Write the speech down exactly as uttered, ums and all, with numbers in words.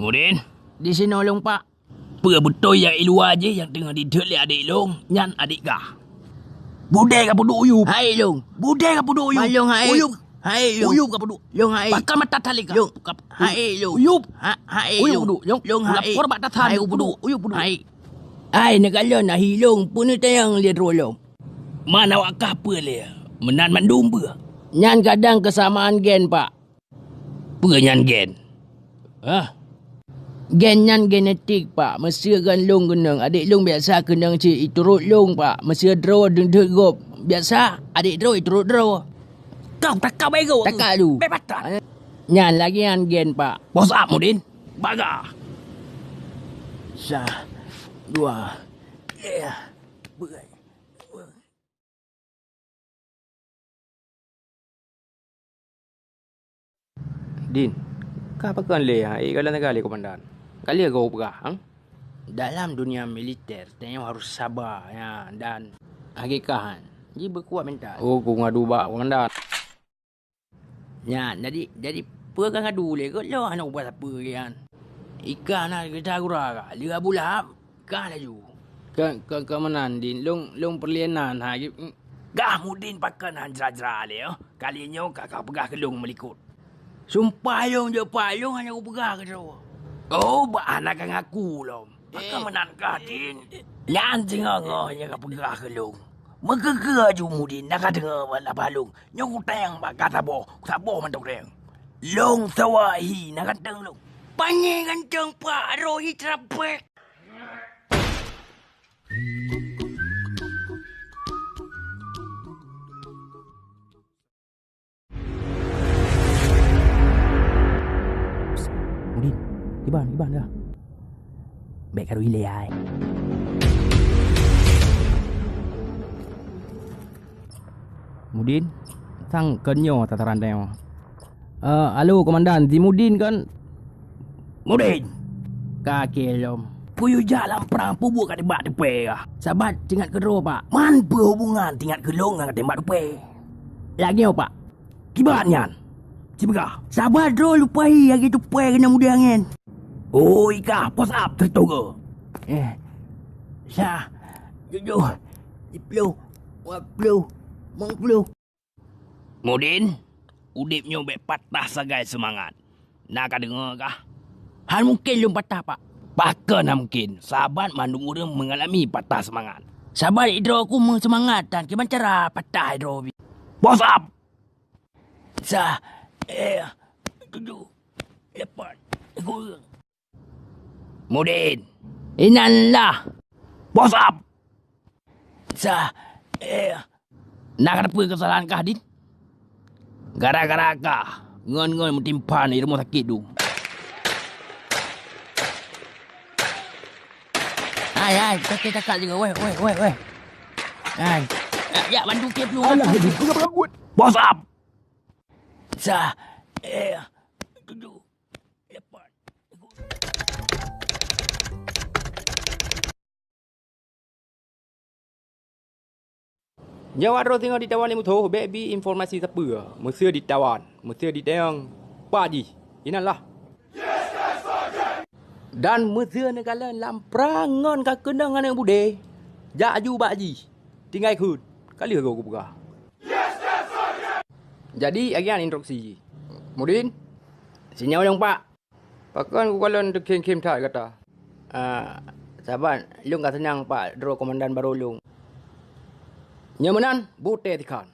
Mudin, di sinoe lôn, Pak. Peue beutôi nyang i luwa jih nyang teungoh jideuet lé adék lôn, nyan adék gah? Budé ka peuduek u yup. Hai lôn. Budé ka peuduek u yup. Hai lôn, hai. U yup. Hai lôn. U yup ka peuduek. Lôn hai. Pakon mata tali ka. Lôn. Hai lôn. U yup. Ha, hai lôn. U yup peuduek. Lôn. Lôn hai. Lapor bak tatan. Hai u peuduek. U yup peuduek. Hai. Ai, neukalon ahi lôn, peue neutanyong lé droe lôn. Man awak kah peue lé? Meunan mandum peue? Nyan kadang keusamaan gen, Pak. Peue nyan gen? Hah? Gen nyan genetik, Pak. Meuseu gen lôn keunong, adék lôn biasa keunong cit iturot lôn, Pak. Meuseu droe deuh-deuh gob, biasa adék droe iturot droe. Kau takab ai geu. Takab lu. Bèk patah. Nyan lagèe nyan gen, Pak. Bos ap Mudin. Baga. Sa, dua, tiga. Din, kah pakon lé, ha, eh, galak-galak lé komandan. Ka lheueh gob peugah, ang? Dalam dunia militer, tanyoe harus saba, ya, dan hakikah, ji beukuat mental. Oh, ku ngadu bak komandan. Nyan, jadi, jadi peue ka ngadu lé, keu lôn hana ubah sapeue lé nyan. Ikah na geuta gura ka, lheueh Abu Lahab, kah laju. Ka, ka, ka meunan, Din, lôn, lôn peureulèe nan, ha, gib-, Gah Mudin pakon han jra-jra lé, oh. Kali nyoe ka, ka peugah keu lôn meulikot. Sumpah lôn jok Pak, lôn hana kupeugah keu droe. Oh, bah hana ka ngaku lom. Pakon meunan kah, Din? Nyan singoh-ngoh nyang ka peugah keu lôn. Meukeukeu aju Mudin, na ka deungoe bak laba lôn. Nyoe kuteng bak ka saboh, saboh mantong teng. Lôn sawa hi na ganteng lôn. Panyang ganteng Pak, roh hi trapek. Psst, Mudin, kiban, kiban dah. Bèk karu ilèe ai. Mudin, sang keunyoe tataran tanyoe. Eh, alo, Komandan, si Mudin kan? Mudin! Ka akhé lom. Peue jak lam prang, peue buet ka tembak tupée kah? Sabat teuingat keudroe, Pak. Man peue hubungan teuingat keu lôn ngon tembak tupée? Lagèe nyoe, Pak. Kiban nyan? Sipeugah, sabat droe lupahi lagèe tupée keuneuk mudeh angén. Oi kah, pos ap teutoga. Eh, sa, tujoh, siploh, dua ploh, limong ploh. Mudin, udeb nyoe bèk patah sagai seumangat. Na ka deungoe kah? Hana mungken lôn patah, Pak. Pakon hana mungken? Sabat mandum ureueng meungalami patah seumangat. Sabat droe ku meuseumangat, tan kiban cara patah droe bi. Bos ap! Sa, eh, tujoh, lapan, dua. Mudin. Inan lah. Bos ap! Sa, eh. Na ka teupeue keusalahan kah, Din? Gara-gara kah ngon-ngon meutimpa di rumoh sakét dum. Hai, hai, sakét cakak juga, weh, weh, weh, weh. Hai. Jak, jak bantu keu peuluh. Alah, Din, kau jangan beranggut. Bos ap! Sa, eh, tujoh, lapan. Nyoe droe singoh ditawan lé musoh, bèk bi informasi sapeue. Meuseu ditawan, meuseu ditanyong, "Peue jih?" Inan lah. Dan meuseu neukalon lam prang ngon ka keunong aneuk budé, jak aju bak jih. Tinggai kheun, ka lheueh goe kupeugah. Jadi, agian instruksi jih. Mudin, sinyoe nyang pak. Pakon kukalon teukhém-khém that gata? Ah, saban, lôn ka seunang pak droe komandan barô lôn. Nyoe meunan, butée tikhan.